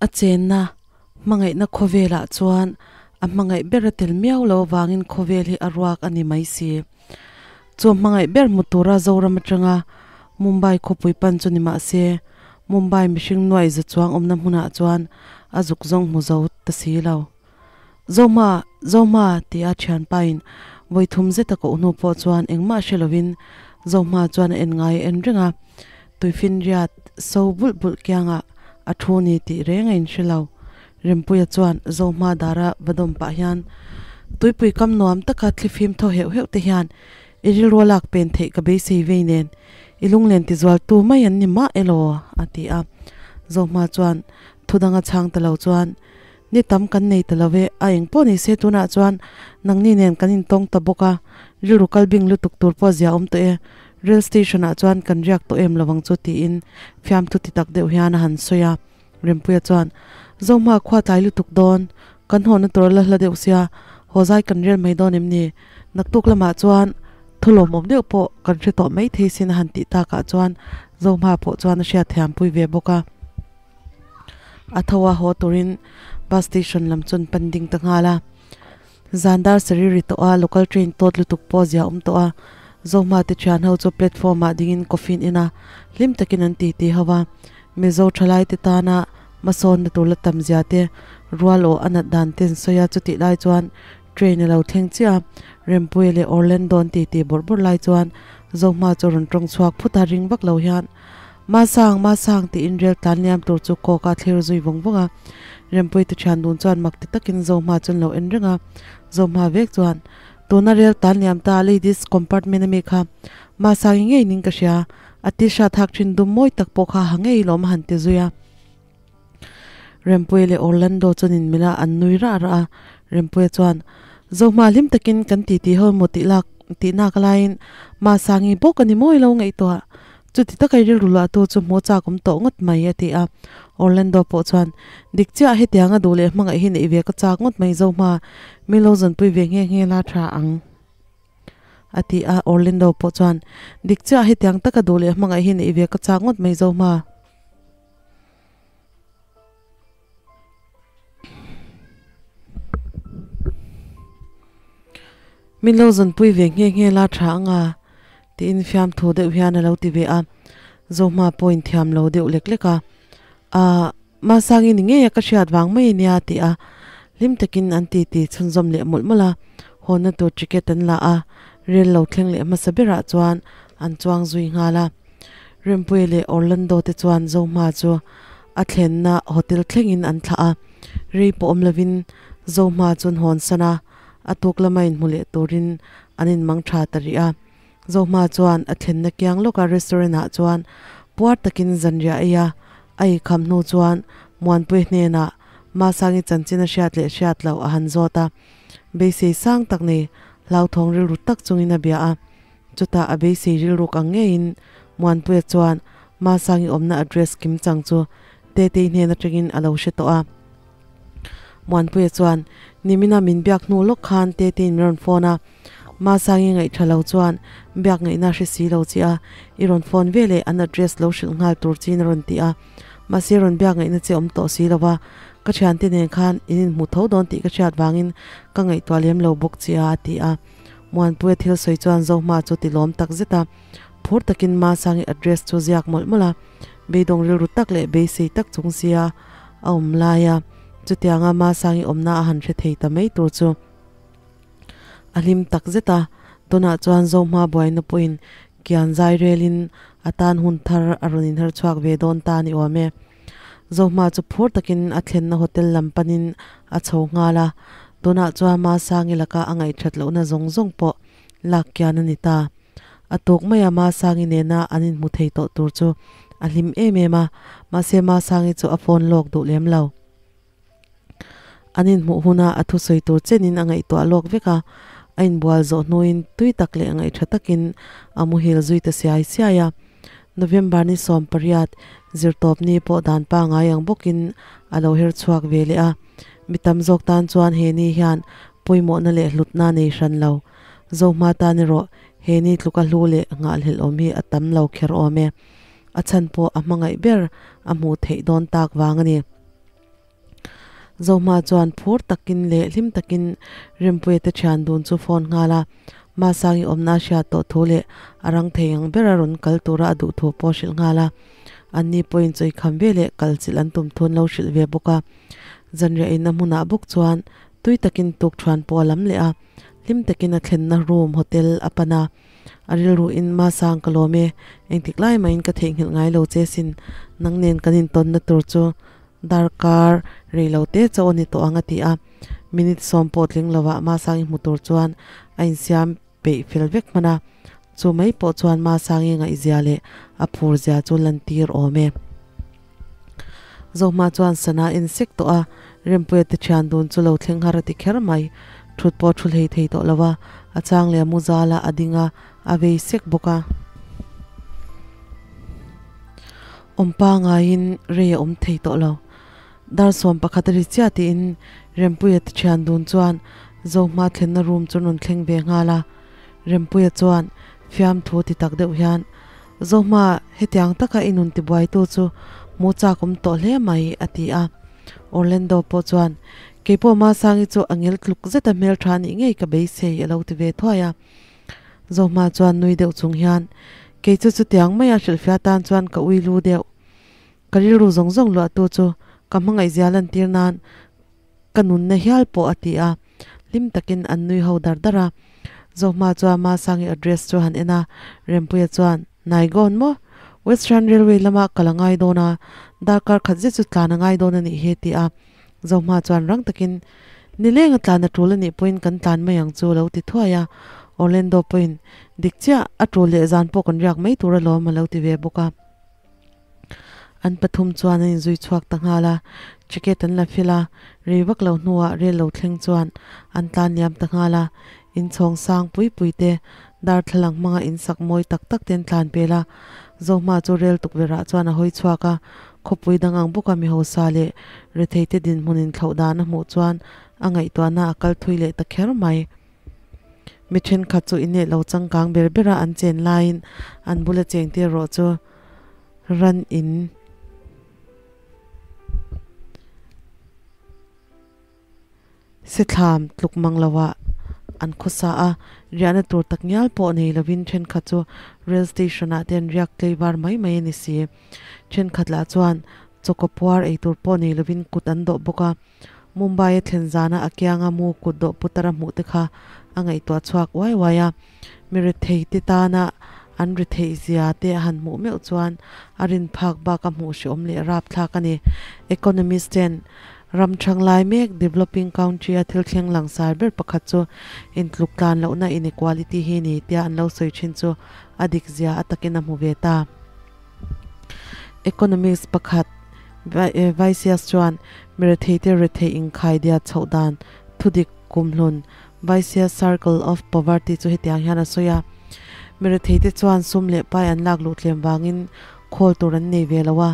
A chenna hmangaihna khawvelah chuan a hmangaih ber a tel miau lo avangin khawvel hi a ruak a ni mai si. Chu hmangaih ber hmu tura Zoram atanga Mumbai khawpui pan chu ni mah se, Mumbai mihring nuaih za chuang awmna hmunah chuan a zuk zawng hmu zo ta si lo. Zohma! Zohma! tia thianpain vawi thum zet a koh hnu pawh chuan engmah hre lovin Zohma chuan a en ngai a en reng a, tuifinriat so bulh bulh kiangah a thu ni tih reng a inhre lo. Rempuia chuan Zohma dara va dawm pah hian, Tuipui kam nuam taka thlifim thaw heuh heuh te hian i rilru a lak pen theih ka beisei vei nen i lunglen tizualtu mai an ni mah elaw? a ti a. Zohma chuan thudanga chhang ta lo chuan, Ni tam kan nei ta lo e, a eng pawh ni se tunah chuan nangni nen kan intawng ta bawk a, rilru kal bing lutuk tur pawh zia awm tawh e, rail station ah chuan kan riak tawh em lovang chu tiin fiamthu ti tak deuh hian a han sawi a, Rempuia chuan, Zohma khua tlai lutuk dawn, kan hawhna tur a la hla deuh sia, haw zai kan rel mai dawn em ni? Naktuk lamah chuan thu lawmawm deuh pawh kan hre tawh maithei sin a han tih takah chuan Zohma pawh chuan a hriatthiampui ve bawk a. A tho a haw turin bus station lam chuan pan ding ta nghal a. Zan dar sarih ri tawh a, local train tawt lutuk pawh zia awm tawh a. Zohma te thian ho chu platform ah dingin coffee an in a, hlim takin an titi ho a. Mizo thalai te tana hmasawnna tur la tam zia te, rual aw a nat dan te an sawi a, chutih lai chuan train a lo thleng chiah a. Rempuia leh Orlando an titi bawrh bawrh lai chuan Zohma chu a rawn tawng chhuak phut a, ring vak lo hian Masang, Masang tiin rel tlan liam tur chu kawk a thlir zui vawng vawng a. Rempuii te thian dun chuan mak ti takin Zohma chu an lo en reng a. Zohma vek chuan, Tuna rel tlan liam ta ladies compartment ami kha Masangi ngei ning ka hria, a t-shirt hak thin dum mawi tak pawh kha ha ngei lawm a han ti zui a. Rempuii leh Orlando chuan inmilh a, an nui rah rah a. Rempuia chuan, Zohma hlim takin kan titi ho emaw tih lak tih nak laiin Masangi bawk a ni mawi lo ngaihtuah. Chuti taka i rilru luahtu chu hmuh chak awm tawh ngawt mai, a ti a. Orlando pawh chuan, Dik chiah, hetianga duh leh hmangaih hi neih ve ka chak ngawt mai Zohma, mi lo zawnpui ve nghe nghe la tha ang, a ti a. Orlando pawh chuan, Dik chiah, hetiang taka duh leh hmangaih hi neih ve ka chak ngawt mai Zohma. Min lo zawnpui ve nghe nghe la tha ang a, tiin fiamthu deuh hian a lo ti ve a. Zohma pawh inthiam lo deuh lek lek a, Aah, Masangi ni ngei a ka hriat vang mai a nia a ti a. Hlim takin an titi chhunzawm leh mawlh mawlh a, hawnna tur ticket an la a, rel lo thleng leh hmasa berah chuan an chuang zui nghal a. Rempuia leh Orlando te chuan Zohma chu a thlenna hotel thlengin an thlah a, rei pawh awm lovin Zohma chu an hawn san a, a tuk lama inhmu leh turin an inmang tha ta rih a. Zohma chuan a thlenna kiang lawka restaurant ah chuan puar takin zanriah ei a, a eikham hnu chuan Muanpuia hnenah Masangi chanchin a hriat leh hriat loh a han zawt a, beisei sang tak nei hlauthawng rilru tak chungin a bia a. Chutah a beisei rilruk ang ngeiin Muanpuia chuan Masangi awmna address kim chang chu Tetei hnen atangin a lo hre tawh a. Muanpuia chuan, Nimina min biak hnu lawk khan Teteiin min rawn phone a, Masangi ngaihtha lo chuan biak ngaihna hre si lo che a, i rawn phone ve leh an address lo hrilh nghal tur chin a rawn ti a, mahse rawn biak ngaihna che awm tawh si lo va, ka thiante nen khan in inhmu tho dawn tih ka hriat vangin ka ngaihtuah lem lo bawk che a, a ti a. Muanpuia thil sawi chuan Zohma chu ti lawm tak zet a, phur takin Masangi address chu ziak mawlh mawlh a, beidawng rilru tak leh beisei tak chung sia a awm lai a, chutianga Masangi awmna a han hre thei ta mai tur chu a hlim tak zet a, tunah chuan Zohma buaina pawhin kian zai relin a tan hun thar a rawn inher chhuak ve dawn ta a ni awm e. Zohma chu phur takin a thlenna hotel lam panin a chho nghal a, tunah chuan Masangi laka a ngaihthat lohna zawng zawng pawh lak kian a ni ta. A tuk maia Masangi nena an inhmu thei tawh tur chu a hlim em em a, mahse Masangi chu a phone lawk duh lem lo. An inhmuh huna a thusawi tur chenin a ngaihtuah lawk vek a, a inbual zawh hnuin tui tak leh ngaihṭha takin a muhil zui ta siai siai a. November ni 18 zirtawp ni pawh dan pangai ang bawkin a lo her chhuak ve leh a, mi tam zawk tan chuan he ni hian pawimawhna leh hlutna nei hran lo. Zohma tan erawh he ni tluka hlu leh nghahhlelh awm hi a tam lo kher awm e. A chhan pawh a hmangaih ber a hmuh theih dawn tak vang a ni. Zohma chuan phur takin leh hlim takin Rempuia te thian dun chu phone nghal a, Masangi awmna a hriat tawh thu leh a rang thei ang bera rawn kal tura a duh thu pawh a hrilh nghal a. Anni pawhin chawi kham ve leh kal chilh an tum thu an lo hrilh ve bawk a. Zanriah inna hmunah bawk chuan tui takin tuk thuan pawh a lam leh a, hlim takin a thlenna room hotel a pan a. A rilru in Masang ka lawm e, engtik lai mahin ka theihnghilh ngai lo che sin, nang nen kan intawnna tur chu darkar rei lo te chauh a ni tawh ang a ti a. Minute sawm pawh tling lovah Masangi hmu tur chuan a insiam peih fel vek hman a, chu mai pawh chuan Masangi ngaihzia leh a phurzia chu lantir awm e. Zohma chuan sana en sek tawh a, Rempuia te thian dun chu lo thleng har a ti kher mai. Thut pawh thu hlei thei tawh lo a, a chang leh a mu zal a, a ding a, a vei sek bawk a. Awm pangaiin rei a awm thei tawh lo. Dar 11 a ri chiah tiin Rempuia te thian dun chuan Zohma thlenna room chu rawn thleng ve nghal a. Rempuia chuan fiamthu ti tak deuh hian, Zohma, hetiang taka i nun tibuaitu chu hmu chak awm tawh hle mai, a ti a. Orlando pawh chuan, Keipawh Masangi chu a ngel tluk zeta hmeltha nih ngei ka beisei, a lo ti ve thuai a. Zohma chuan nui deuh chung hian, Kei chu chutiang maia hrilhfiah tan chuan ka ui lu deuh. Ka rilru zawng zawng luahtu chu ka hmangaihzia lantir nan ka nunna hial pawh a ti a, hlim takin an nui ho dar dar a. Zohma chuan Masangi address chu han en a, Rempuia chuan, Naigawn maw? Western Railway lama kal a ngai dawn a, darkar khat zet chu tlan a ngai dawn a nih hi a ti a. Zohma chuan rang takin, Nileng a tlan a tul a nih pawhin kan tlan mai ang chu a lo ti thuai a. Orlando pawhin, Dik chiah, a tul leh zan pawh kan riak mai tur alawm a lo ti ve bawk a. An pathum chuan an inzui chhuak ta nghal a, ticket an la fil a, rei vak lo hnuah rel lo thleng chuan an tlan liam ta nghal a, inchhawng sang pui pui te, darthlalang hmanga insak mawi tak tak te an tlan pel a. Zohma chu rel tukverhah chuan a hawi chhuak a, khawpui dang ang bawka mi hausa leh retheite dinhmun inthlauh dan a hmuh chuan a ngaihtuahna a kal thui leh ta kher mai. Mi thenkhat chu ineh lo changkang ber bera an chen laiin an bula chengtir rawh chu ran in sithlam tluk mang loah an khawsa a, riahna tur tak ngial pawh nei lovin thenkhat chu rail station ah te an riak tlei var mai mai a ni si. Thenkhat lah chuan chawkaw puar ei tur pawh nei lovin kut an dawh bawk a. Mumbai a thlen zana a kianga mu kut dawh putara hmuh te kha a ngaihtuah chhuak uai uai a, mi rethei te tana an retheih zia te a han hmuh meuh chuan a rin phak bak a hmuh hreawm leh rapthlak a ni. Economist ten ram thang lai mek developing country a thil thleng langsar ber pakhat chu intluk tlan lohna inequality hi ni tia an lo sawi thin chu a dik zia a takin a hmu ve ta. Economist pakhat Vaisias chuan miretheite rethei inkhai dia chhoh dan thudik kumhlun Vaisias Circle of Poverty chu hetiang hian a sawi a, Miretheite chuan sum leh pai an lak luh tlem vangin khawl tur an nei ve lo a,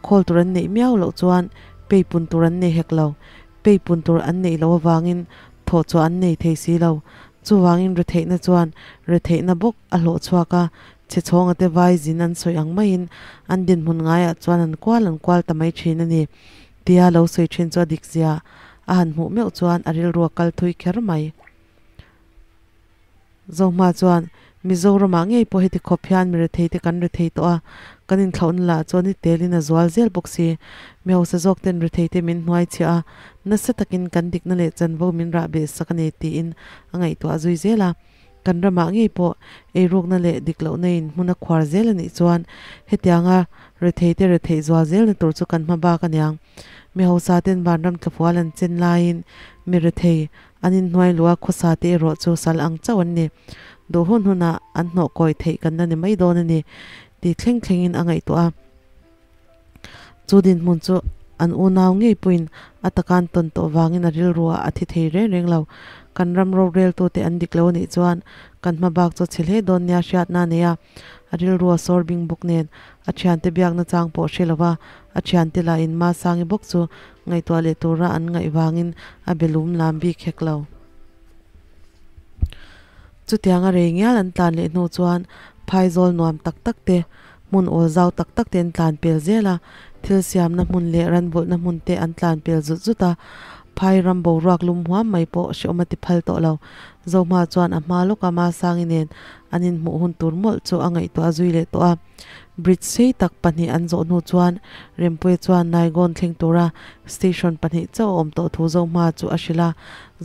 khawl tur an neih miau loh chuan peipun tur an nei hek lo, peipun tur an neih loh avangin thawh chhuah an nei thei si lo. Chuvangin retheihna chuan retheihna bawk a hlawh chhuak a, Chhe chhawnga te vai zin an sawi ang maiin an dinhmun ngaiah chuan an kual an kual ta mai thin a ni. Tia lo sawi thin chu a dik zia a han hmuh meuh chuan a rilru a kal thui kher mai. Zohma chuan, Mizoramah ngei pawh heti khawp hian mi rethei te kan rethei tawh a, kan inthlauhna lah chuan ni telin a zual zel bawk si. Mi hausa zawk ten rethei te min hnuai chhiah a, nasa takin kan dikna leh chanvo min rah beh sak a ni tiin a ngaihtuah zui zel a. Kan ramah ngei pawh eirukna leh dik lohna in hmun a khuar zel a nih chuan hetianga rethei te retheih zual zelna tur chu kan hma bak a niang. Mi hausa ten vanram tlafual an chen laiin mi rethei an inhnuai luh a khawsa te erawh chu sal ang chauh an ni. Duh hun hunah an hnawh kawi theih kan la ni mai dawn a ni tih thleng thlengin a ngaihtuah a. Chu dinhmun chu an unau ngei pawhin a takan tawn tawh vangin a rilruah a thi thei reng reng lo. Kan ram roreltute an dik lo anih chuan kan hma bak chu chhe hle dawn nia hriatna a nei a. A rilrua sawr bing bawk nen a thiante biakna chang pawh hre lova a thiante lah in Masangi bawk chu ngaihtuah leh tura an ngaih vangin a be lum lam bik hek lo. Chutianga rei ngial an tlan leh hnu chuan phaizawl nuam tak tak te, Hmun awl zau tak tak te an tlan pel zel a, thil siamna hmun leh ran vawlhna hmun te an tlan pel zut zut a, phai ram boruak lum huam mai pawh hreawm a ti phal tawh lo. Zohma chuan a hma lawka Masangi nen an inhmuh hun tur mawlh chu a ngaihtuah zui leh tawh a. Bridge sei tak pahnih an zawh hnu chuan Rempuia chuan Naigawn thleng tura station pahnih chauh a awm tawh thu Zohma chu a hrilh a,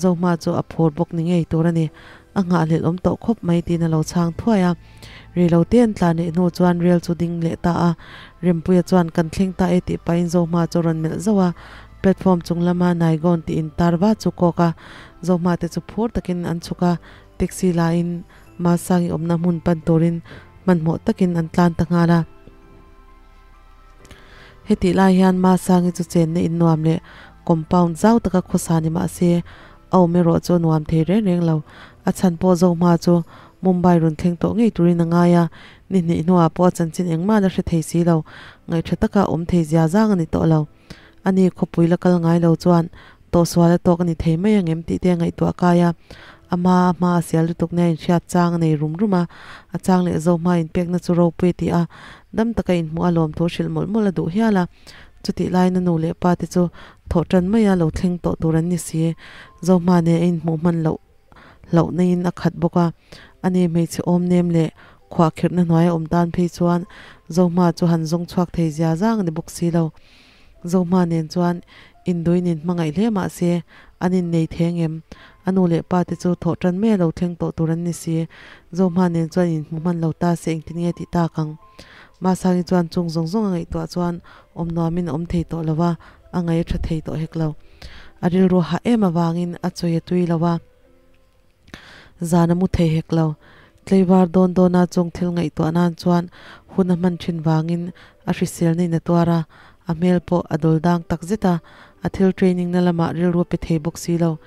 Zohma chu a phur bawk ni ngei tur a ni. A nghahhlelh awm tawh khawp mai tiin a lo chhang thuai a. Rilo te an tlan leh hnu chuan rel chu ding leh ta a. Rempuia chuan kan thleng ta e tih pahin Zohma chu a rawn melh zauh a. Platform chung lama Naigawn tih intar va chu kawk a. Zohma te chu phur takin an chhuk a, taxi la in Masangi awmna hmun pan turin hmanhmawh takin an tlan ta nghal a. Hetih lai hian Masangi chu chenna in nuam leh compound zau taka khawsa ni mah se a awm erawh chu a nuam thei reng reng lo. A chhan pawh Zohma chu Mumbai rawn thleng tawh ngei turin a ngai a, ni hnih hnuah pawh a chanchin engmah la hre thei si lo, ngaihṭha taka awm thei zia zang a ni tawh lo. Ani khawpui la kal ngai lo chuan tawhsual a tawk a ni thei mai ang em tih te a ngaihtuah kai a, a hma a hma a sial lutuk nia inhriat chang a nei rum rum a, a chang leh Zohma inpekna chu ropui a ti a, dam taka inhmuh a lawmthu hrilh mawlh mawlh a duh hial a. Chutih laiin a nu leh pa te chu thawh tan maia lo thleng tawh tur an ni si. Zohma nen a inhmuh hman loh hlauhna in a khat bawk a, ani hmeichhe awm nem leh khuahkhirhna hnuaia awm tan phei chuan Zohma chu han zawng chhuak thei zia zang a ni bawk si lo. Zohma nen chuan induin in hmangaih hle mah se an innei theng em? A nu leh pa te chu thawh tan maia lo thleng tawh tur an ni si. Zohma nen chuan inhmu hman lo ta se engtin nge tih tak ang? Masangi chuan chung zawng zawng a ngaihtuah chuan awm nuamin a awm thei tawh lo va, a ngaih a tha thei tawh hek lo. A rilru hah em avangin a chawi a tui lo a, zan a mu thei hek lo. Tleivar dawn dawna chung thil ngaihtuah nan chuan hun a hman thin vangin a hriselna in a tuar a, a hmel pawh a dawl dang tak zet a, a thil training na lamah rilru a pe thei bawk si lo.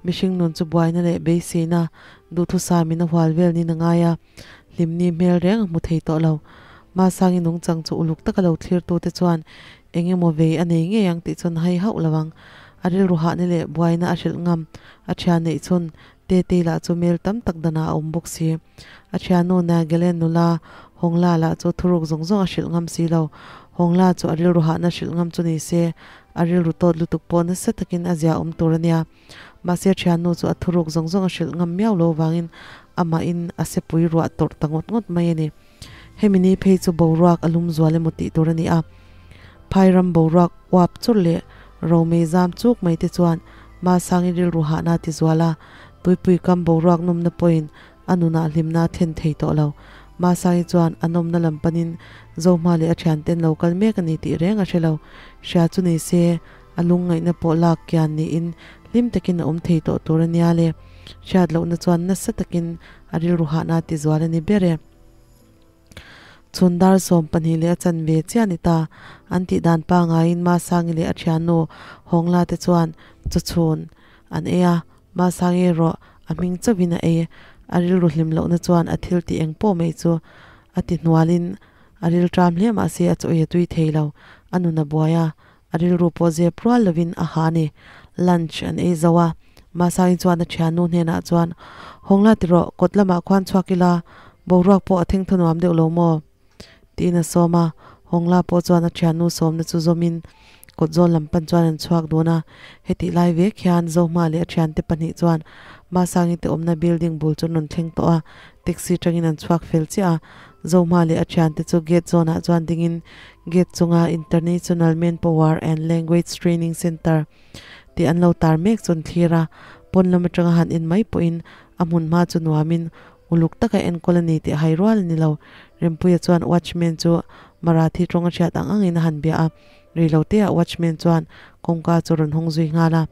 Mihring nun chu buaina leh beiseina duhthusam in a hual vel niin a ngai a. Hlimni hmel reng a hmu thei tawh lo. Masangi nungchang chu uluk taka lo thlirtute chuan eng emaw vei a nei ngei ang tih chuan hai hauh lo ang. A rilru hahna leh buaina a hrilh ngam. A thian neih chhun Tetei lah chu mel tam tak danah a awm bawk si. A thiannu Nagelen nula Hawngla lah chu thuruk zawng zawng a hrilh ngam si lo. Hawngla chu a rilru hahna hrilh ngam chu ni se, a rilru tawt lutuk pawh nasa takin a zia awm tur a nia. Mahse thiannu chu a thuruk zawng zawng a hrilh ngam miau lo vangin amahin a sepui ruah tawrh ta ngawt ngawt mai a ni. Hemi ni phei chu boruak a lum zual emaw tih tur a ni a. Phai ram boruak uap chur leh romei zam chuk mai te chuan Masangi rilru hahna a ti zual a, tuipui kam boruak nawmna pawhin a nunah hlimna a thlen thei tawh lo. Masangi chuan a nawmna lam panin Zohma leh a thianten lo kal mek a ni tih reng a hre lo. Hria chu ni se, A lungngaihna pawh lak kian niin hlim takin a awm thei tawh tur a nia le. Hriat lohna chuan nasa takin a rilru hahna a tizual a ni ber e. Chhun dar 12 leh a chan ve chiah a ni ta. An tih dan pangaiin Masangi leh a thiannu Hawngla te chuan chaw chhun an ei a, Masangi erawh a hming chauhin a ei. A rilru hlim lohna chuan a thil tih eng pawh mai chu a ti hnualin a rilṭam hle mahse a chaw ei a tui thei lo. A nun a buai a, A rilru pawh zep rual lovin a ha ni. Lunch an ei zo a, Masangi chuan a thiannu hnenah chuan, Hawngla ti rawh, kawt lamah khuan chhuak ila, boruak pawh a theng tha nuam deuh lo maw? tiin a sawm a. Hawngla pawh chuan a thiannu sawmna chu zawmin kawt zawl lam pan chuan an chhuak dun a. Hetih lai vek hian Zohma leh a thiante pahnih chuan Masangi te awmna building bul chu an rawn thleng tawh a, taxi tangin an chhuak fel chiah a. Zohma leh a thiante chu gate zawnah chuan dingin Gate chunga International Manpower and Language Training Centre tih an lo tar mek chu an thlir a, pawn lam atanga han en mai pawhin a hmun hma chu nuamin uluk taka enkawl a ni tih hai rual a ni lo. Rempuia chuan watchman chu Marathi tawng a hriat ang angin a han bia a, reiloteah watchman chuan kawngka chu rawn hawng zui nghal a.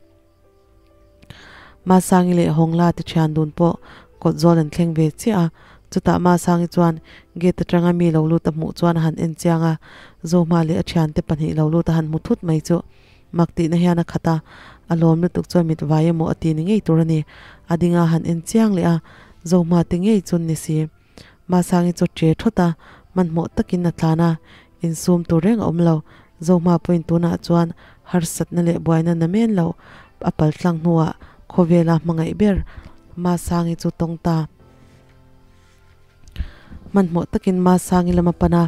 Masangi leh Hawngla te thian dun pawh kawt zawl an thleng ve chiah a, chutah Masangi chuan gate atanga mi lo lut a hmuh chuan a han en chiang a, Zohma leh a thiante pahnih lo lut a han hmu thut mai chu mak tihna hian a khat a, a lawm lutuk chuan mit vai emaw a ti ni ngei tur a ni, a ding a han en chiang leh a, Zohma te ngei chun ni si. Masangi chu che thawt a, hmanhmawh takin a tlan a, insum tur reng a awm lo. Zohma pawhin tunah chuan harsatna leh buaina na men lo a pal tlang hnuah khawvela hmangaih ber Masangi chu tawng ta. Hmanhmawh takin Masangi lam a pan a,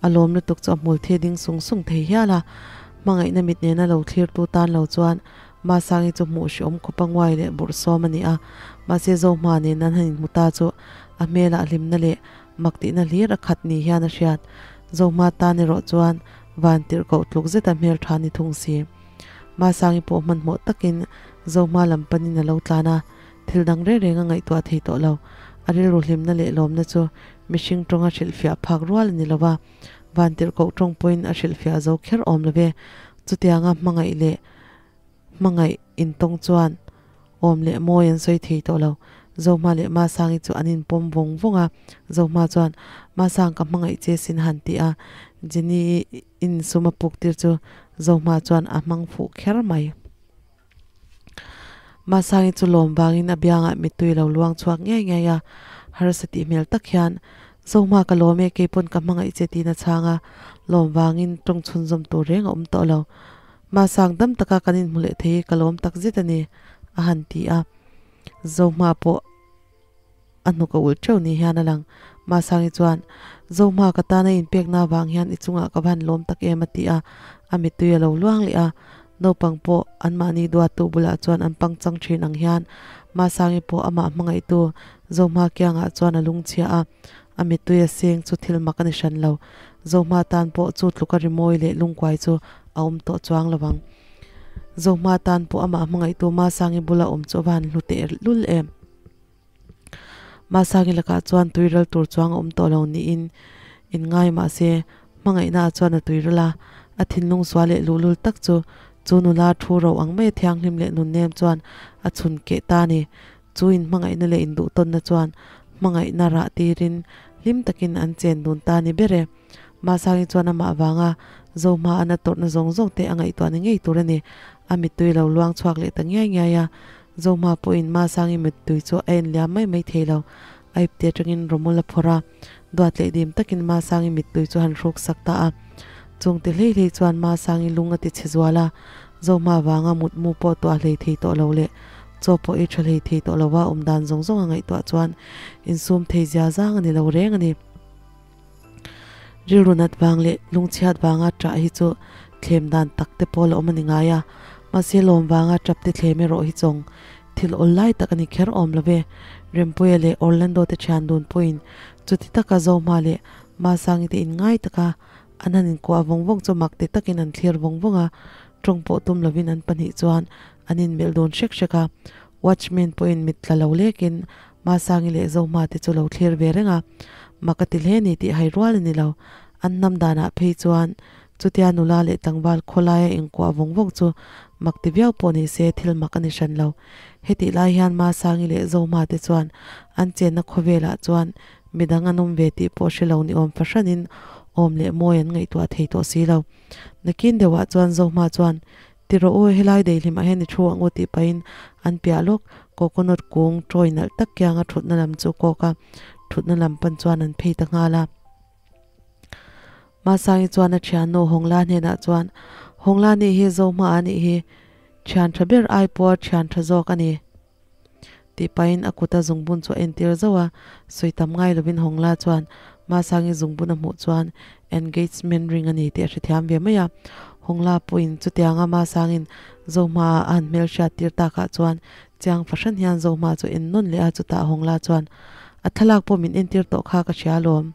A lawm lutuk chu a hmul thi ding sung sung thei hial a. Hmangaihna mit nena lo thlirtu tan lo chuan Masangi chu hmuh hriawm khawp a nguai leh burh sawm a ni a. Mahse Zohma nen an han inhmu ta chu a hmelah hlimna leh mak tihna hlir a khat ni hian a hriat. Zohma tan erawh chuan van tirh koh tluk zeta hmeltha ni thung si. Masangi pawh hmanhmawh takin Zohma lam panin a lo tlan a, thil dang reng reng a ngaihtuah thei tawh lo. A rilru hlimna leh lawmna chu mihring tawnga hrilhfiah phak rual a ni lo va, van tirh koh tawng pawhin a hrilhfiah zo kher awm lo ve. Chutianga hmangaih leh hmangaih intawng chuan awm leh mawi an sawi thei tawh lo. Zohma leh Masangi chu an inpawm vawng vawng a, Zohma chuan, Masang ka hmangaih che sin han ti a, Jenny in sum a puk tir chu Zohma chuan a hmang fuh kher mai. Masangi chu lawm vangin a biangah mittui lo luang chhuak ngei ngei a, harsa tih hmel tak hian, Zohma ka lawm e, keipawn ka hmangaih che tiin a chhang a, lawm vangin tawng chhunzawm tur reng a awm tawh lo. Masang dam taka kan inhmu leh thei hi ka lawm tak zet a ni, a han ti a. Zohma pawh a hnuk a ulh teuh ni hian a lang. Masangi chuan, Zohma ka tana inpekna avang hian i chungah ka va han lawm tak em a ti a, a mittui a lo luang leh a. Naupang pawh anmahni duattu bulah chuan an pangchang thin ang hian Masangi pawh amah hmangaihtu Zohma kiangah chuan a lungchhia a, a mittui a seng chu thil mak a ni hran lo. Zohma tan pawh chu tluka rimawi leh lungkuai chu a awm tawh chuang lo ang. Zohma tan pawh amah hmangaihtu Masangi bula awm chu a va han hlu teh lul em. Masangi lakah chuan tuiral tur chuang a awm tawh lo niin in ngai mahse hmangaihna ah chuan a tuiral a, a thinlung sual leh luhlul tak chu chu nula thu ro ang mai a thianghlim leh nunnem chuan a chhun keh ta a ni. Chu in hmangaihna leh induhtawnna chuan hmangaihna rah tirin hlim takin an chen dun ta ni ber e. Masangi chuan amah vanga Zohma a na tawrhna zawng zawng te a ngaihtuah ni ngei tur a ni. A mittui lo luang chhuak leh ta ngiai ngiai a. Zohma pawhin Masangi mittui chu a en liam mai mai thei lo. A ipte atangin rawmul a phawrh a, duat leh dim takin Masangi mittui chu han hruk sak ta a. Chungte hlei hlei chuan Masangi lung a ti chhe zual a, Zohma vanga mutmu pawh tuah hlei thei tawh lo leh chaw pawh ei tha hlei thei tawh lova awmdan zawng zawng a ngaihtuah chuan insum thei zia zang a ni lo reng a ni. Rilru nat vang leh lungchhiat vanga ṭah hi chu thlem dan tak te pawh la awm a ni ngai a, mahse lawm vanga ṭap te thlem erawh hi chawng thil awl lai tak a ni kher awm lo ve. Rempuia leh Orlando te ṭhian dun pawhin chuti taka Zohma leh Masangi te inngai taka an han inkuah vawng vawng chu mak ti takin an thlir vawng vawng a, ṭawng pawh tum lovin an pahnih chuan an inmelh dun hrek hrek a. Watchman pawhin mit tla lo lekin Masangi leh Zohma te chu lo thlir ve reng a, mak a ti hle ni tih hai rual a ni lo. An hnam danah phei chuan chutia nula leh tlangval khawlaia inkuah vawng vawng chu mak ti viau pawh ni se thil mak a ni hran lo. Hetih lai hian Masangi leh Zohma te chuan an chenna khawvelah chuan midang an awm ve tih pawh hre lo ni awm fahranin awm leh mawi an ngaihtuah thei tawh si lo. Nakin deuhah chuan Zohma chuan Ti rawh u, helai daihlimah hian i thu ang u tih pahin an piah lawk coconut kung tawi nalh tak kianga thutna lam chu kawk a, thutna lam pan chuan an phei ta nghal a. Masangi chuan a thiannu Hawngla hnenah chuan, Hawngla nih hi Zohma a nih hi, thian tha ber ai pawh thian tha zawk a ni. Tih pahin a kuta zungbun chu a entir zauh a, sawi tam ngai lovin Hawngla chuan Masangi zungbun a hmuh chuan engagement ring a ni tih a hrethiam ve mai a. Hawngla pawhin chutianga Masangin Zohma a han hmelhriat tir takah chuan chiang fahran hian Zohma chu en nawn leh a, chutah Hawngla chuan a thlalak pawh min entir tawh kha ka hria alawm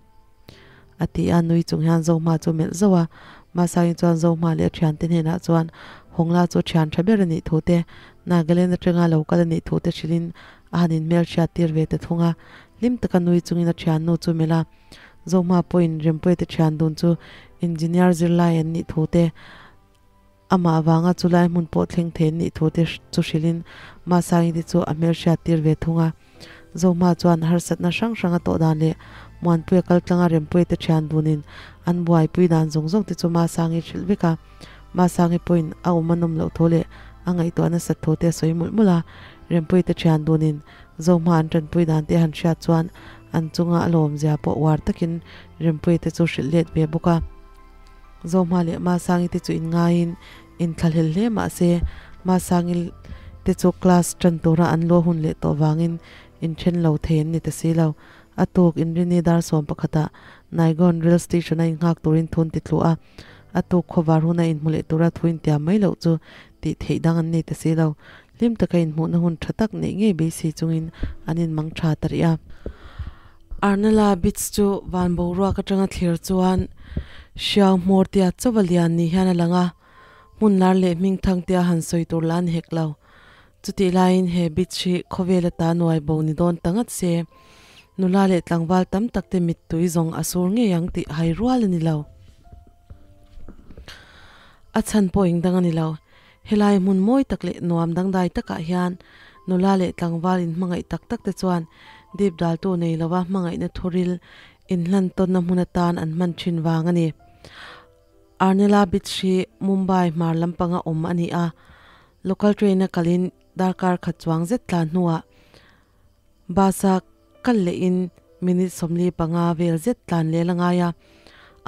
a ti a, nui chung hian Zohma chu melh zauh a. Masangi chuan Zohma leh a thiante hnenah chuan Hawngla chu thian tha ber a nih thu te Nagaland atanga lo kal a nih thu te hrilhin a han inhmelhriat tir ve ta thung a, hlim taka nui chungin a thiannu chu melh a. Zohma pawhin Rempuia te thian dun chu engineer zirlai an nih thu te, amah avanga chulai hmun pawh thleng thei an nih thu te chu hrilhin Masangi te chu a hmelhriat tir ve thung a. Zohma chuan harsatna hrang hrang a tawh dan leh Muanpuia kal tlanga Rempuia te thian dunin an buaipui dan zawng zawng te chu Masangi hrilh vek a. Masangi pawhin a awm a nawm loh thu leh a ngaihtuah nasat thu te a sawi mawlh mawlh a. Rempuia te thian dunin Zohma an tanpui dan te han hriat chuan an chunga a lawmzia pawh uar takin Rempuia te chu hrilh let ve bawk a. Zohma leh Masangi te chu inngaiin inthlahlel hle mah se Masangi te chu class tan tura an luah hun leh tawh vangin inthen lo thei an ni ta si lo. A tuk Inrini dar 11 ah Naigaon Rail Station a innghak turin thun ti thlu a, a tuk khawvar huna inhmu leh tura thu intiam mai loh chu tih theih dang an nei ta si lo. Hlim taka inhmuhna hun tha tak neih ngei beisei chungin an inmang tha ta rih a. Arnala Beach chu van boruak atanga thlir chuan hriau hmawr tia chawa lian ni hian a lang a, hmun lar leh hming thang tia han sawi tur lah a ni hek lo. Chutih laiin he beach hi khawvel ata nuai bo ni dawn ta ngat se, nula leh tlangval tam tak te mittui zawng a sur ngei ang tih hai rual a ni lo. A chhan pawh eng dang a ni lo. Helai hmun mawi tak leh nuam dangdai takah hian nula leh tlangval inhmangaih tak tak te chuan dip daltu nei lova hmangaihna thuril inhlan tawnna hmun atan an hman thin vang a ni. Arnela Beach hi Mumbai hmar lampanga awm a ni a, local train a kalin darkar khat chuang zet tlan hnuah bus-a kal lehin minute 45 vel zet tlan lel a ngai a,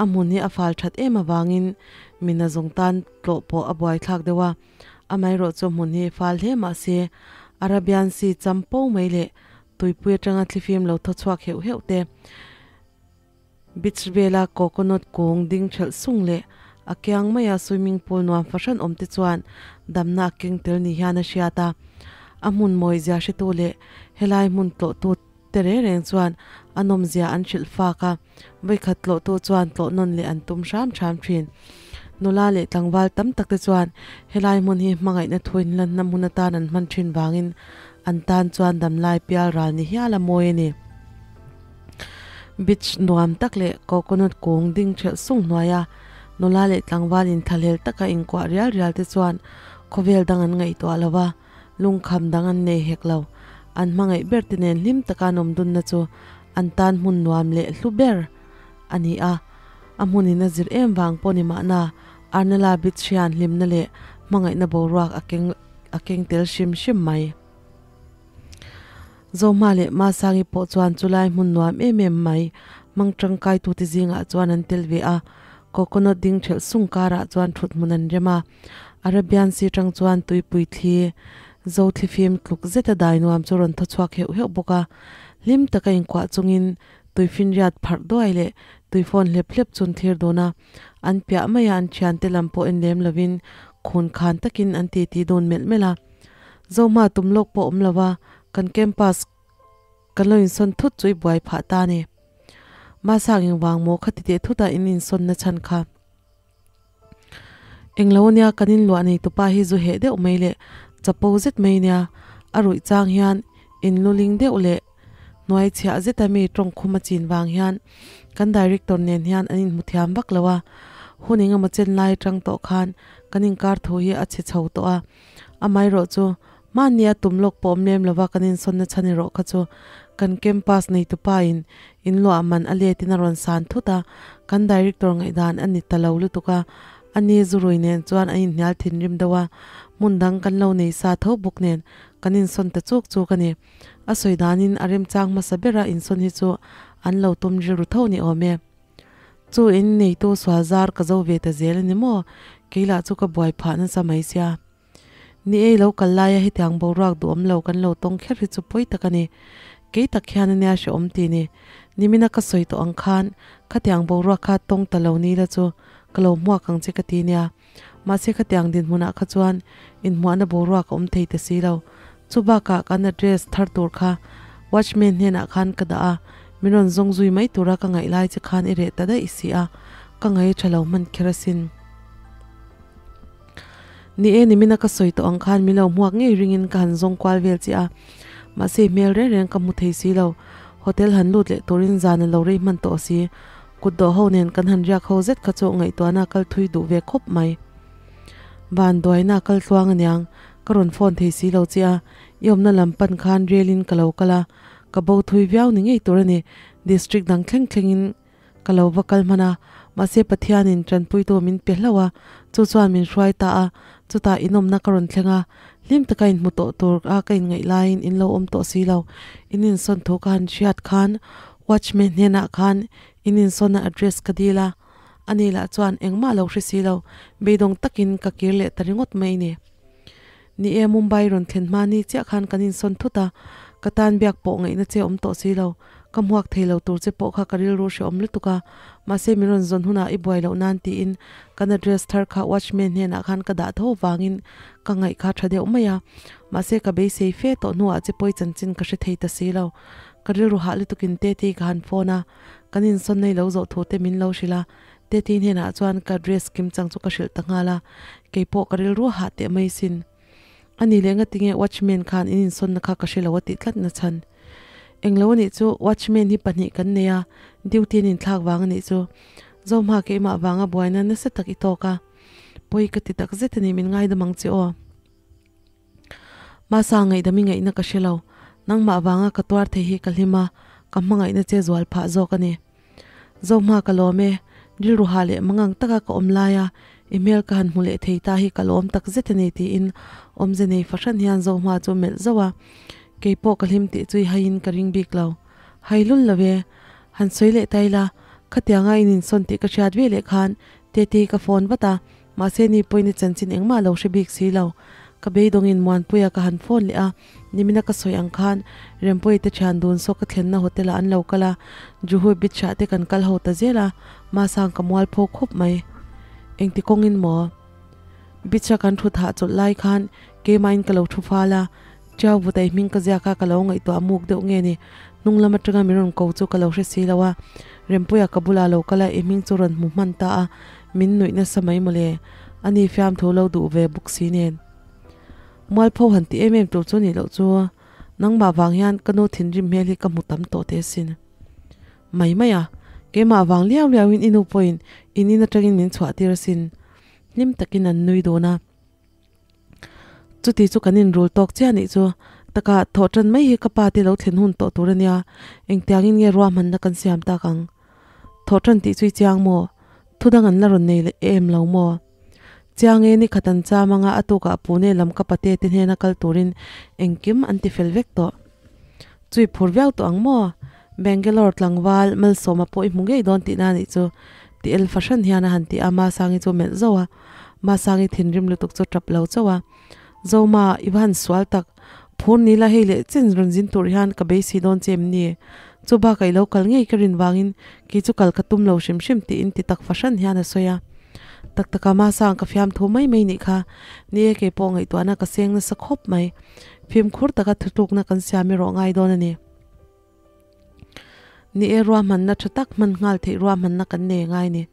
a hmun hi a fal that em avangin mina zawng tan tlawh pawh a buaithlak deuh a, amaherawh chu hmun hi fal hle mah se Arabian Sea cham po mai leh tuipui atanga thlifim lo thaw chhuak heuh heuh te. Beach vela coconut kung ding thelh sung leh a kiang maia swimming pool nuam fahran awm te chuan damna a keng tel ni hian a hriat a. A hmun mawi zia hretu leh helai hmun tlawhtu te reng reng chuan a nawmzia an hrilh fak a, vawikhat tlawhtu chuan tlawh nawn leh an tum hram hram thin. Nula leh tlangval tam tak te chuan helai hmun hi hmangaihna thuin lanna hmun atan an hman thin vangin an tan chuan damlai pial ral ni hial a mawi a ni. Beach nuam tak leh coconut kung ding thelh sung hnuaia nula leh tlangval inthlahlel taka inkuah rial rial te chuan khawvel dang an ngaihtuah lo va, lungkham dang an nei hek lo. An hmangaih ber te nen hlim taka an awm dunna chu an tan hmun nuam leh hlu ber a ni a, a hmunin a zir em vang pawh ni mahna Arnala Beach hian hlimna leh hmangaihna boruak a keng a keng tel hrim hrim mai. Zohma leh Masangi pawh chuan chulai hmun nuam em em mai hmang tangkaitute zingah chuan an tel ve a, coconut ding thelh sung karah chuan thut hmun an rem a, Arabian Sea tang chuan tuipui thli zo thlifim tluk zeta dai nuam chu rawn thaw chhuak heuh heuh bawk a, hlim taka inkuah chungin tuifinriat pharh duai leh tuifawn hlep hlep chu an thlir dun a, an piah maia an thiante lam pawh en lem lovin khun khan takin an titi dun melh melh a. Zohma tum lawk pawh awm lo a, kan campus kan lo insawn thut chu i buai phah ta a ni. Mahse engvang maw khati teh thutah in insawnna chhan kha? Englo ania kan inluah nei tupa hi zu heh deuh mai leh chapo zet mai nia, a ruih chang hian inluling deuh leh hnuai chhiah zeta mi tawngkhum a chin vang hian kan director nen hian an inhmu thiam vak lo a, hun engemaw chen lai atang tawh khan kan inkar thu hi a chhe chho tawh a. Amaherawh chu, hmanni a tum lawk pawh awm lem lova kan insawnna chhan erawh kha chu kan campus neitupa in inluah man a let in a rawn san thut a, kan director ngaihdan a ni ta lo lutuk a, ani zurui nen chuan an inhnial thinrim deuh a, hmun dang kan lo nei sa tho bawk nen kan insawn ta chuk chuk a ni. A sawi danin a remchang hmasa bera insawn hi chu an lo tum rilru tho ni awm e. Chu in neitu sual zar ka zo ve ta zel a ni maw? Kei lah chu ka buai phah nasa mai sia. Ni ei lo kal laia hetiang boruak duhawm lo kan lo tawng kher hi chu pawi tak a ni. Kei tak hian a nia hrehawm ti ni. Nimina ka sawi tawh ang khan khatiang boruak kha tawng ta lo ni la chu ka lo hmuak ang che ka ti nia. Mahse khatiang dinhmunah kha chuan inhmuahna boruak a awm thei ta si lo. Chu bakah kan address thar tur kha watchman hnenah khan ka dah a, min rawn zawng zui mai tura ka ngaih lai che khan i reh ta daih si a, ka ngaih tha lo hman kher asin. Ni e, nimina ka sawi tawh ang khan min lo hmuak ngei ringin ka han zawng kual vel che a, mahse hmel reng reng ka hmu thei si lo. Hotel han lut leh turin zan a lo rei hman tawh si. Kut dawh ho nen kan han riak ho zet kha chu ngaihtuahna kal thui duh ve khawp mai. Van duaina kal tluang aniang, ka rawn phone thei si lo che a, i awmna lam pan khan rel in ka lo kal a, ka bo thui viau ni ngei tur a ni, district dang thleng thleng in ka lo va kal hman a, mahse Pathian in tanpuitu min pe hlauh a, chu chuan min hruai ta a, chutah inawmna ka rawn thleng a, hlim taka inhmu tawh tur a ka inngaih laiin in lo awm tawh si lo, in insawn thu ka han hriat khan watchman hnenah khan in insawnna address ka dil a, ani lah chuan engmah lo hre si lo, beidawng takin ka kir leh ta ringawt mai ni. Ni e, Mumbai rawn thlen hma ni chiah khan kan insawn thut a, ka tan biak pawh ngaihna che awm tawh si lo. Ka hmuak thei lo tur che pawh kha ka rilru hrehawm lutuk a, mahse min rawn zawn hunah i buai loh nan tiin kan address thar kha watchman hnenah khan ka dah tho vangin ka ngaih kha tha deuh mai a, mahse ka beisei fe tawh hnuah che pawi chanchin ka hre thei ta si lo. Ka rilru hah lutukin Tete ka han phone a, kan insawn nei lo zawh thu te min lo hrilh a, Tete hnenah chuan ka address kim chang chu ka hrilh ta nghal a, keipawh ka rilru hah teh mai sin. A ni leh ngatinge watchman khan in insawnna kha ka hre lo a tih tlat na chhan. Englo a nih chu watchman hi pahnih kan nei a, duty an inthlak vang a nih chu. Zohma keimah vanga buaina nasa tak i tawk a, pawi ka ti tak zet a ni min ngaidam ang che aw. Masa ngaihdam i ngaihna ka hre lo, nangmah vanga ka tuar thei hi ka hlim a, ka hmangaihna che zual phah zawk a ni. Zohma ka lawm e, rilru hah leh mangang taka ka awm laia i hmel ka han hmu leh thei ta hi ka lawm tak zet a ni tiin awmze nei fahran hian Zohma chu melh zauh a, keipawh ka hlim tih chu i haiin ka ring bik lo. Hai lul lo e, han sawi leh ta ila, khatianga in insawn tih ka hriat ve leh khan Tete ka phone vat a, Mahse ni pawhin i chanchin engmah lo hre bik si lo. Ka beidawngin Muanpuia ka han phone leh a, nimina ka sawi ang khan Rempuii te thian dun saw ka thlenna hotel ah an lo kal a, Juhu beach ah te kan kal ho ta zel a, Masang ka mual pho khawp mai. Engti kawngin maw? Beach a kan thut hahchawlh lai khan keimahin ka lo thu fal a, Tiau vutai hming ka ziak a ka lo ngaihtuah muk deuh nge ni, hnung lam atanga min rawn ko chu ka lo hre si lo a, Rempuia ka bulah lo kal a i hming chu rawn hmu hman ta a, min nuih nasa mai mawle, ani fiamthu lo duh ve bawk si nen. Mualpho han ti em em tur chu nih loh chu, nangmah vang hian ka nu thinrim hmel hi ka hmu tam tawh teh asin. Mai mai a, keimah vang liau liauin i nu pawhin in in atangin min chhuah tir asin, hlim takin an nui dun a. Chuti chu kan inrul tawk chiah anih chu. Taka thawh tan mai hi ka pa te lo thlen hun tawh tur ania, engtiangin nge ruahmanna kan siam tak ang? Thawh tan tih chu i chiang maw? Thu dang an la rawn nei leh em lo maw? Chiang e, nikhat an cham anga a tukah Pune lam ka pate te hnena kal turin engkim an ti fel vek tawh. Chui phur viau tawh ang maw? Bangalore tlangval Malsawma pawh i hmu ngei dawn tihna anih chu, ti el fahran hian a han ti a, Masangi chu melh zauh a. Masangi thinrim lutuk chu tap lo chauh a, Zoma, i va han sual tak, phur ni la hei leh chen rawn zin tur hian ka beisei dawn che em ni? Chu bakah i lo kal ngei ka rin vangin kei chu kal ka tum lo hrim hrim tiin ti tak fahran hian a sawi a. Tak taka Masang ka fiam thu mai mai nih kha, ni e kei pawh ngaihtuahna ka seng nasa khawp mai. Fimkhur taka thutlukna kan siam erawh ngai dawn a ni. Ni e ruahmanna tha tak hman nghal theih ruahmanna kan nei ngai ni.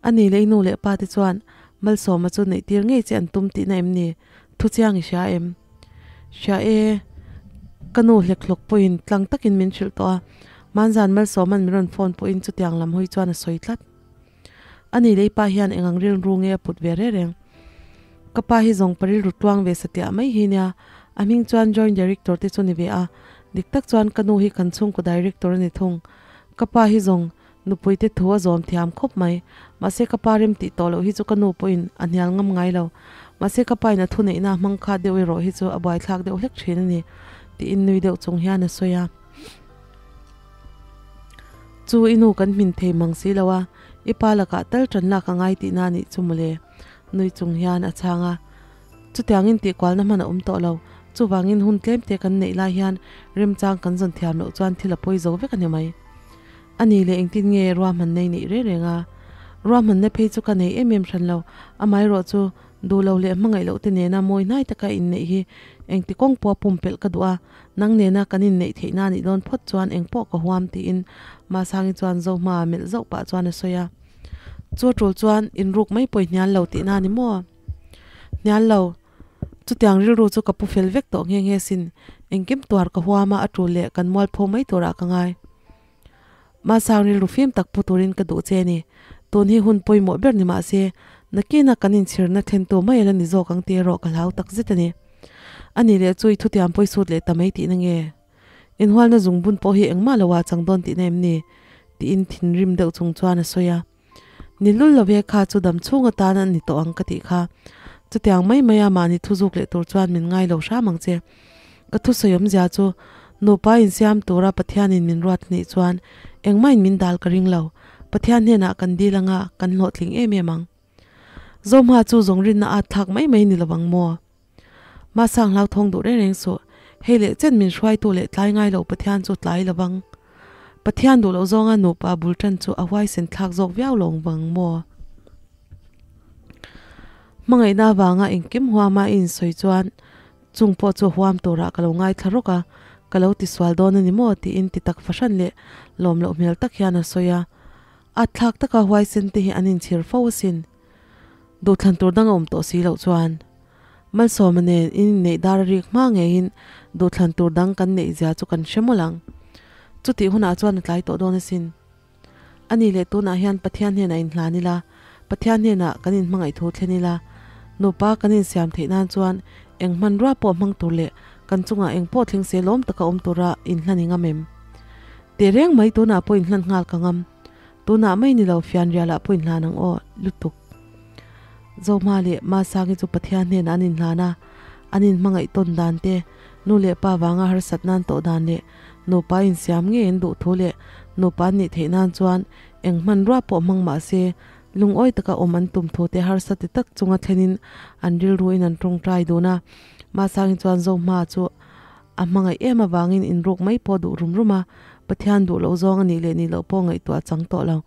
A ni leh i nu leh pa te chuan Malsawma chu neih tir ngei che an tum tihna em ni? Thu chiang i hria em? Hria e, ka nu hlek hlawk pawhin tlang takin min hrilh tawh a, Manzan Malsawma'n min rawn phone pawhin chutiang lam hawi chuan a sawi tlat. A ni leh i pa hian eng ang rilru nge a put ve reng reng? Ka pa hi zawng pa rilru tluang ve satliah mai hi nia, a hming chuan Joint Director te chu ni ve a, dik tak chuan ka nu hi kan chhungkaw Director a ni thung. Ka pa hi zawng nupui te thu a zawm thiam khawp mai, mahse ka pa rem tih tawh loh hi chu ka nu pawhin a hnial ngam ngai lo. Mahse ka pa in a thuneihna a hmang kha deuh erawh hi chu a buaithlak deuh hlek thin a ni, tiin nui deuh chung hian a sawi a. Chu i nu kan hmin thei mang si lo a, i pa lakah tal tan lak a ngai tihna a nih chu mawle, nui chung hian a chhang a. Chutiangin tihkualna hman a awm tawh lo, chuvangin hun tlem te kan neih lai hian remchang kan zawn thiam loh chuan thil a pawi zo vek a ni mai. A ni leh engtin nge ruahmanna i neih reng reng a? Ruahmanna phei chu ka nei em em hran lo, amaherawh chu duh lo leh hmangaih loh te nena mawi hnai taka inneih hi engti kawng pawha pumpelh ka duh a, Nang nena kan inneih theih na nih dawn phawt chuan engpawh ka huam tiin Masangi chuan Zohma melh zauh pah chuan a sawi a. Chu a tul chuan inruk mai pawh i hnial lo tihna a ni maw? Hnial lo. Chutiang rilru chu ka pu fel vek tawh nghe nghe sin. Engkim tuar ka huam a, a tul leh kan mualpho mai turah ka ngai. Masang rilru fim tak pu turin ka duh che a ni. Tun hi hun pawimawh ber ni mah se, nakina kan inchhirna thlentu mai a la ni zawk ang tih erawh ka hlau tak zet a ni. A nih leh chu i thutiam pawi sut leh ta mai tihna nge? Inhualna zungbun pawh hi engmah lo ah chang dawn tihna em ni? tiin thinrim deuh chung chuan a sawi a. Ni lul lo ve kha chu dam chhung atan a ni tawh ang ka tih kha. Chutiang mai mai a mahni thu zuk leh tur chuan min ngai lo hram ang che. Ka thusawi awmzia chu nupa insiam tura Pathianin min ruat nih chuan engmahin min dal ka ring lo. Pathian hnenah kan dil anga kan hlawhtling em em ang. Zohma chu zawng rinna at thlak mai mai ni lovang maw? Mahsang hlauthawng duh reng reng suh. Hei leh chen min hruaitu leh tlai ngai lo Pathian chu tlai lovang. Pathian duh loh zawnga nupa bul tan chu a huaisen thlak zawk viau lo vang maw? Hmangaihna avanga engkim huama i insawi chuan chung pawh chu huam turah ka lo ngaithla rawk a, ka lo tisual dawn a ni maw tiin ti tak fahran leh lawm loh hmel tak hian a sawi a. At thlak taka huaisen te hi an inchhir fo asin. Duhthlan tur dang a awm tawh si loh chuan Malsawma nen in inneih dar a rik hma ngeiin duhthlan tur dang kan neih zia chu kan hre mawlh ang. Chutih hunah chuan a tlai tawh dawn asin. A nih leh tunah hian Pathian hnenah inhlan ila, Pathian hnenah kan inhmangaih thu thlen ila, nupa kan insiam theih nan chuan eng hmanrua pawh hmang tur leh kan chungah eng pawh thleng se lawm taka awm tura inhlan i ngam em? Teh reng mai tunah pawh inhlan nghal ka ngam. Tunah mai ni lo fianrialah pawh inhlan ang aw lutuk. Zohma leh Masangi chu Pathian hnenah an inhlan a, an inhmangaih tawn dan te, nu leh pa vanga harsat nan tawh dan leh nupa insiam ngei an duh thu leh nupa an nih theih nan chuan eng hmanrua pawh hmang mah se lungawi taka awm an tum thu te harsa ti tak chunga thlenin an rilruin an tawngtai dun a. Masangi chuan Zohma chu A hmangaih em avangin inruk mai pawh duh rum rum a, Pathian duh loh zawng a nih leh nih loh pawh ngaihtuah chang tawh lo.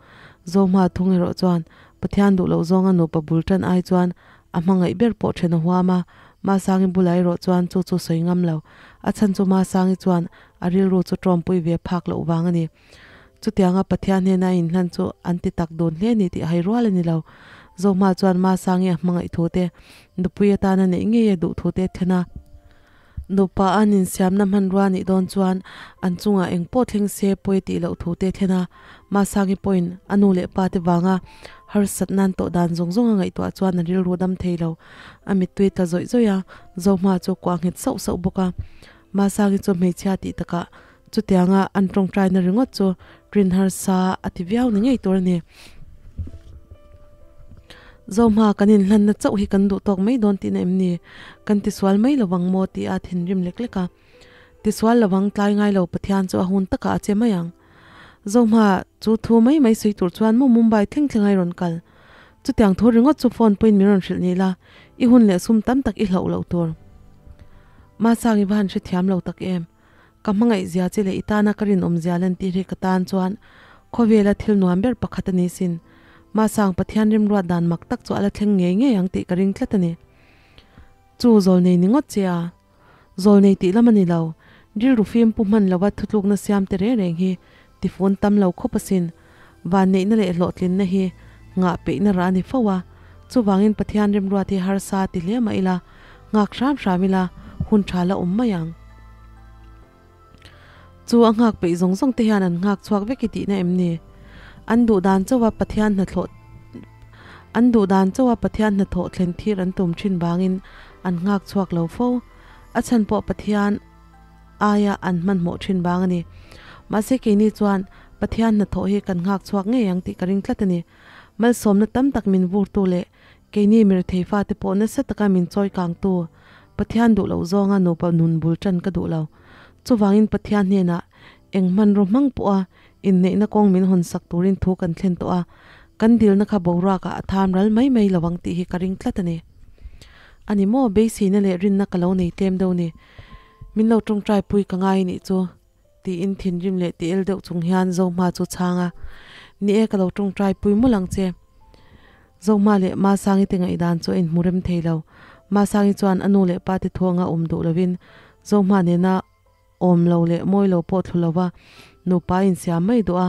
Zohma thung erawh chuan Pathian duh loh zawnga nupa bul tan ai chuan a hmangaih ber pawh then a huam a, Masangi bulah erawh chuan chu chu sawi ngam lo. A chhan chu Masangi chuan a rilru chu tawmpui ve phak loh vang a ni. Chutianga Pathian hnena a inhlan chu an ti tak dun hle ni tih hai rual a ni lo. Zohma chuan Masangi a hmangaih thu te, nupui atana neih ngei a duh thu te thlen a. Nupa an insiamna hmanrua nih dawn chuan an chungah eng pawh thleng se pawi tih loh thu te thlen a, Masangi pawhin a nu leh pa te vanga harsat nan tawh dan zawng zawng a ngaihtuah chuan a rilru dam thei lo. A mittui tla zawih zawih a, Zohma chu kuah nghet sauh sauh bawk a. Masangi chu hmeichhia tih takah chutianga an tawngtaina ringawt chu rin harsa a ti viau ni ngei tur a ni. Zohma kan inhlanna chauh hi kan duh tawk mai dawn tihna em ni? Kan tisual mai lovang maw tih a thinrim lek lek a. Tisual lovang tlai ngai lo Pathian chu a hun takah a che mai ang. Zohma chu thu mai mai sawi tur chuan maw Mumbai thleng thleng a i rawn kal. Chutiang thu ringawt chu phone pawhin min rawn hrilh ni la, i hun leh sum tam tak i hlauh loh tur. Mahsang i va han hrethiam lo tak em? Ka hmangaih zia che leh i tana ka rinawm zia lantir hi ka tan chuan khawvela thil nuam ber pakhat a ni sin. Mahsang Pathian rimruat dan mak tak chu a la thleng ngei ngei ang tih ka ring tlat a ni. Chu zawlnei ni ngawt che a, zawlnei tih lam a ni lo. Rilru fim pu hman lova thutlukna siam te reng reng hi tifun tam lo khawp asin. Vanneihna leh hlawhtlinna hi nghah peihna rah a ni fo a, chuvangin Pathian rimruat hi harsa ti hle mah ila, nghak hram hram ila hun tha la awm mai ang. Chu a nghak peih zawng zawng te hian an nghak chhuak vek i tihna em ni? An duh dan chauha Pathian hnathawh An duh dan chauha Pathian hnathawh thlen thir an tum thin vangin an nghak chhuak lo fo. A chhan pawh Pathian aia an hmanhmawh thin vang a ni. Mahse keini chuan Pathian hnathawh hi kan nghak chhuak ngei ang tih ka ring tlat a ni. Malsawmna tam tak min vurtu leh keini mirethei fate pawh nasa taka min chawi kangtu Pathian duh loh zawnga nupa nun bul tan ka duh lo. Chuvangin Pathian hnenah eng hmanraw hmang pawha inneihna kawng min hawn sak turin thu kan thlen tawh a, kan dilna kha boruakah a tham ral mai mai lo ang tih hi ka ring tlat a ni. A ni maw, beiseina leh rinna ka lo nei tlem deuh ni. Min lo tawngtai pui ka ngai nih chu, tiin thinrim leh ti el deuh chung hian Zohma chu chhang a, Ni e, ka lo tawngtai pui mawlh ang che. Zohma leh Masangi te ngaihdan chu a inhmu rem thei lo. Masangi chuan a nu leh pa te thuanga awm duh lovin Zohma nena awm lo leh mawi lo pawh thlu lova nupa insiam mai duh a,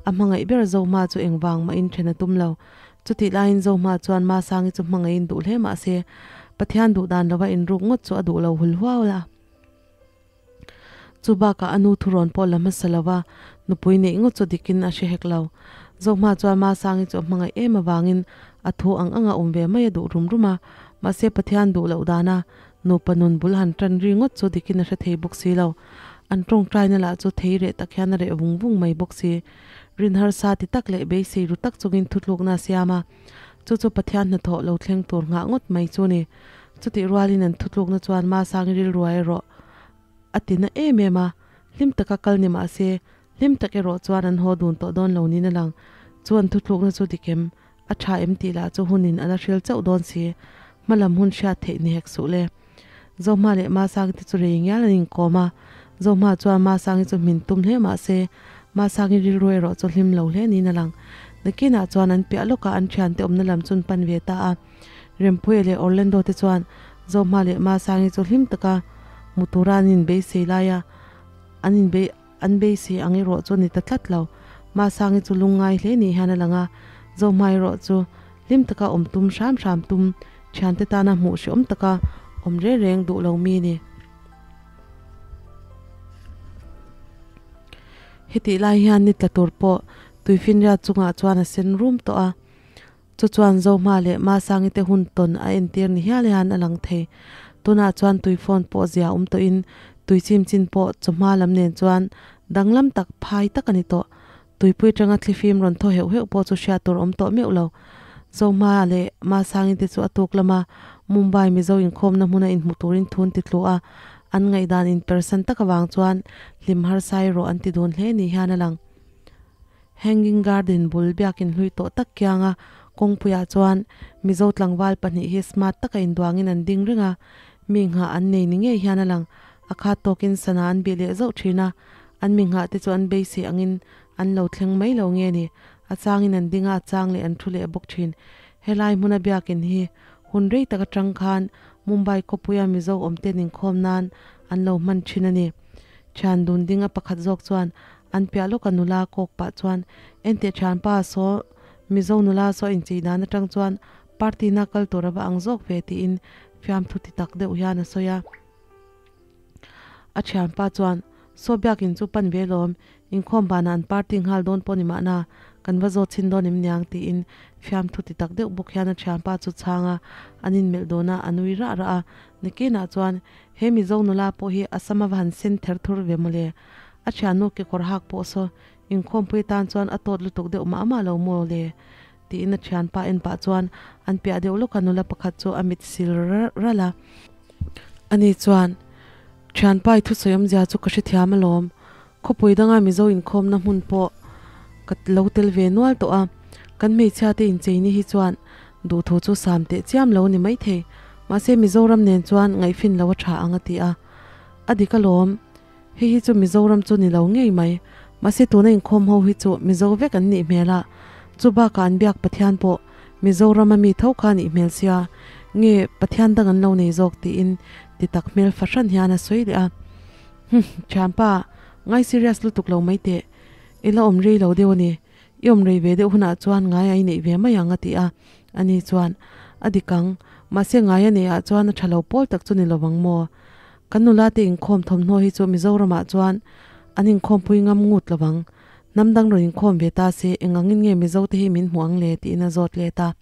a hmangaih ber Zohma chu engvang mah in then a tum lo. Chutih laiin Zohma chuan Masangi chu hmangaihin duh hle mah se, Pathian duh dan lova inruk ngawt chu a duh lo hul huau la. Chu bakah a nu thurawn pawh la hmasa lova nupui neih ngawt chu dikin a hre hek lo. Zohma chuan Masangi chu a hmangaih em avangin a thu ang anga awm ve mai a duh rum rum a, mahse Pathian duh loh dana nupa nun bul han tan ri ngawt chu dikin a hre thei bawk si lo. An tawngtaina lah chu thei reh tak hian a reh vung vung mai bawk si. Rin harsa ti tak leh beisei ru tak chungin thutlukna a siam a, chu chu Pathian hnathawh lo thleng tur nghah ngawt mai chu ni. Chutih rualin an thutlukna chuan Masangi rilruai erawh a ti na em em a, hlim taka kal ni mah se, hlim tak erawh chuan an haw dun tawh dawn lo niin a lang. Chu an thutlukna chu dik em? A tha em tih lah chu hunin a la hril chauh dawn si. Hmalam hun hriat theih ni hek suh le. Zohma leh Masangi te chu rei ngial an inkawm a, Zohma chuan Masangi chu hmin tum hle mah se, Mahsangi rilru erawh chu hlim lo hle niin a lang. Nakinah chuan an piah lawkah an thiante awmna lam chu an pan ve ta a. Rempuia leh Orlando te chuan Zohma leh Masangi chu hlim taka hmu tura an inbeisei laia an inbei an beisei ang erawh chu a ni ta tlat lo. Masangi chu lungngai hle ni hian a lang a, Zohma erawh chu hlim taka awm tum hram hram tum thiante tana hmuh hreawm taka awm reng reng duh lo mi a ni. Hetih lai hian ni tla tur pawh tuifinriat chungah chuan a sen rum tawh a, chu chuan Zohma leh Masangi te hun tawn a entir ni hial hian a lang thei. Tunah chuan tui phone pawh zia awm tawhin tui chim chin pawh chawhma lam nen chuan danglam tak phai tak a ni tawh. Tuipui atanga thlifim rawn thaw heuh heuh pawh chu hriat tur awm tawh meuh lo. Zohma leh Masangi te chu a tuk lama Mumbai Mizo inkhawmna hmuna inhmu turin thun ti tlu a, an ngaihdan inpersan tak avang chuan hlim harsa erawh an ti dun hle ni hian a lang. Hanging Garden bul biakin hlui tawh tak kianga kawngpuiah chuan Mizo tlangval pahnih hi smart taka induangin an ding reng a, mi nghah an nei ni ngei hian a lang. A khat tawkin sana an bih leh zauh thin a, an mi nghah te chu an beisei angin an lo thleng mai lo nge ni, a changin an ding a, a chang leh an thu leh bawk thin. Helai hmuna biakin hi hun rei tak atang khan Mumbai khawpuia Mizo awmten inkhawm nan an lo hman thin a ni. Thian dun ding a pakhat zawk chuan an piah lawka nula kawk pah chuan Enteh thianpa saw Mizo nula saw inchei dan atang chuan party na kal tur a va ang zawk ve tiin fiamthu ti tak deuh hian a sawi a. A thianpa chuan Saw biakin chu pan ve lawm, inkhawm banah an party nghal dawn pawh ni mahna, kan va zawt chhin dawn em niang tiin fiamthu ti tak deuh bawk hian a thianpa chu chhang a, an inmelh dawn a, a nui rah rah a. Nikinah chuan he Mizo nula pawh hi a sam a va han sen ther thur ve mawle. A thiannu kekawr hak pawh saw inkhawmpui tan chuan a tawt lutuk deuh mah mah lo maw le tiin a thianpa en pah chuan an piah deuh lawka nula pakhat chu a mit sil ralh a. Ani chuan, Thianpa i thusawi awmzia chu ka hrethiam alawm. Khawpui danga Mizo inkhawmna hmun pawh ka lo tel ve nual tawh a, kan hmeichhia te incheini hi chuan duhthu chu sam teh chiam lo a ni maithei. Mahse Mizoram nen chuan ngaihfin lo a tha ang a ti a. A dik alawm, hei hi chu Mizoram chu ni lo ngei mai. Mahse tuna inkhawm ho hi chu Mizo vek an nih hmel a, chu bakah an biak Pathian pawh Mizoram a mi tho kha nih hmel sia, nge Pathian dang an lo nei zawk tiin ti tak hmel fahran hian a sawi leh a. Humm, thianpa, ngai serious lutuk lo mai teh. I la awm rei lo deuh a ni. I awm rei ve deuh hunah chuan ngai a i neih ve mai ang a ti a. Ani chuan, A dik ang, mahse ngai a neih ah chuan a tha lo pawl tak chu ni lovang maw? Kan nula te inkhawm thawmhnaw hi chu Mizoramah chuan an inkhawmpui ngam ngut lovang. Hnam dang rawn inkhawm ve ta se, eng angin nge Mizo te hi min hmuh ang le? tiin a zawt let a.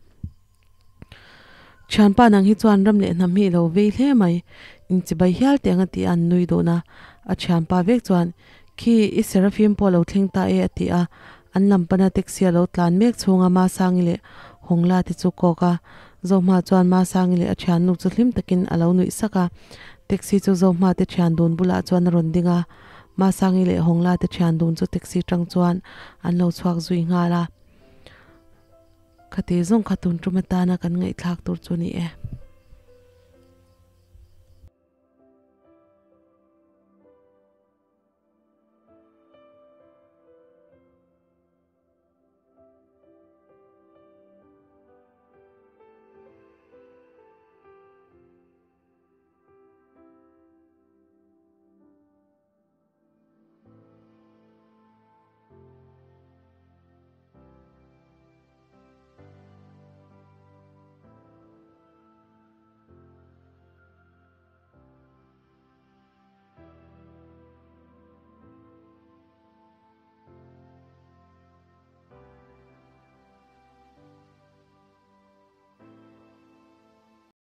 Thianpa nang hi chuan ram leh hnam hi i lo vei hle mai, inchibai hial teh ang a ti a, an nui dun a. A thianpa vek chuan, Khi, i Seraphim pawh a lo thleng ta e a ti a. An lam pana taxi a lo tlan mek chhunga Masangi leh Hawngla te chu kawk a. Zohma chuan Masangi leh a thiannu chu hlim takin a lo nuih sak a. Taxi chu Zohma te thian dun bulah chuan a rawn ding a. Masangi leh Hawngla te thian dun chu taxi tang chuan an lo chhuak zui nghal a. Khati zawng kha tun tum atana kan ngaihthlak tur chu ni e.